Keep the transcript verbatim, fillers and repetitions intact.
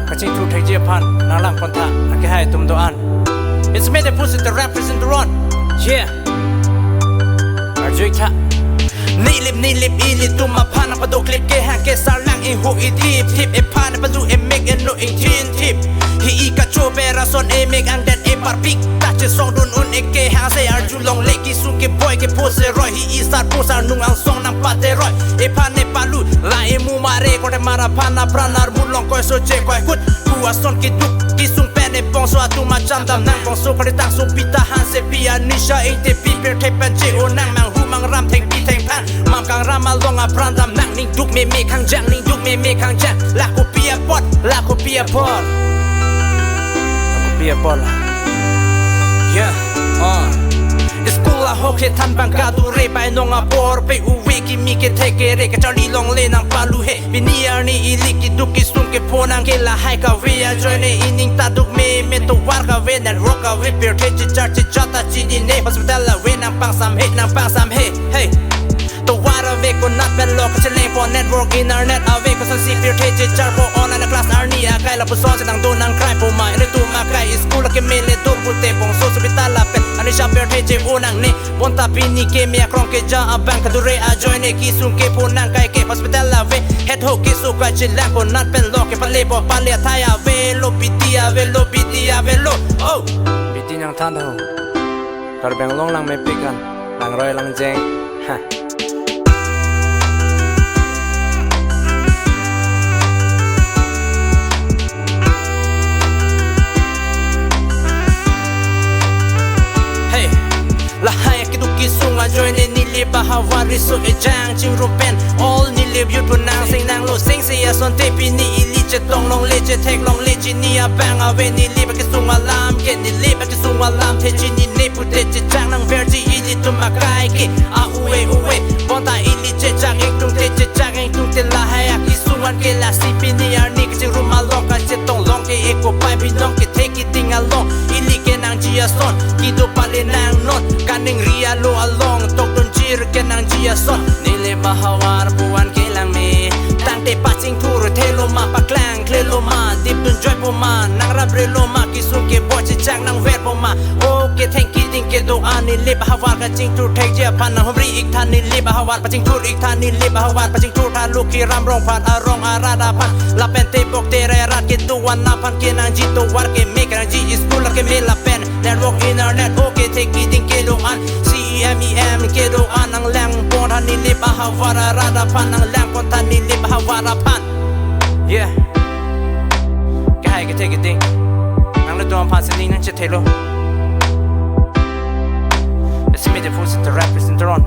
Kachingthur thekji aphan nanglang pontha akehai atum do-an. It's me, the pussy, the represent the run. Yeah. Arjuik tha. Nilip nilip ilitum aphan apadoklip kehang kesar lang ingho idip thip ephan apadu emek eno ingthin thip. Hi-i kachober ason emek angden eparpik ta chesongdun un-e kehang se arjulongle kesung keboi kepho seroi hi-i sarpo sarnung angsong nangpateroi. Ephan epalu la emu mare kote mara phan apran armulong koi soche koi kut. Pu ason keduk kesung pen ebongso atum acham dam nang bongso kalitang so pita hanse pi anisha ingte pi pirthe pen che-o nang manghu mangram thengpi thengphang mamkang ram along apran dam nang ningduk meme khangjang ningduk meme khangjang la kopi apot la kopi apot la kopi apot la. Yeah, uh. School ahok he than bang kadure bai nong apor pe uwe kimi kethek kere kacharli longle nangpalu he. Pini arni ili keduk kesung kepho nang ke lahai kave ajoine ining taduk meme tovar kave network kave pirthe chechar chechar ta chinine hospital ave nangpangsam he nangpangsam he hey. Tovar ave konat pen lo kacheleng po network internet ave kosonsi pirthe chechar po online class arni akai lapuson chenang do nangkrai po ma ilitum akai school akemele do pute bongso hospital lapen anisha pirthe che-o nangne. Bonta pini keme akrong keja abang kadure ajoine kesung kepho nang kai ke hospital ave het ho keso kachelang konat pen lo kepale po pale athai avelo piti avelo piti avelo. Oh, piti nangthan ho. Karbi Anglong lang mepik an langroi langjeng. Ha. Hey, lahai keduk kesung ajoine Nilip ahavar riso ejang chingrum pen all Nilip youth punang sing nanglo sing se ason te pini ili chetong longle chethek longle chini abang ave Nilip kesung alam ke Nilip kesung alam the chinine pute chechang nangverji ilitum akai ke a uwe uwe bonta ili chechak ingtungte chechak ingtungte lahai akesung an ke lasi pini arni kachingrum along kachetong long ke eko pai binong kethe keding along ili kenangji ason kedo pale nangnon kaningri alo along tokdunjir kenangji ason Nilip ahavar pu-an kelang me tangte pachingthur thelo ma paklang klelo ma dipdun joipo ma nangraprelo ma kesung keboi chechak nangverpo ma. Okay, thank you. Keding kedo-an Nilip ahavar kachingthur thekji aphan nanghumri iktha Nilip ahavar pachingthur iktha Nilip ahavar pachingthur tha Lukiram Rongphat arong arat aphan lapen tebok terai arat kedo-an aphan kenangji tovar keme kenangji school keme lapen network internet okay the keding kedo-an C E M E M kedo-an nanglang pontha Nilip ahavar arat aphan nanglang pontha Nilip ahavar aphan. Yeah. Kehai kethe keding nanglitum aphan sining nangchethelo. It's me, the voice of the representative.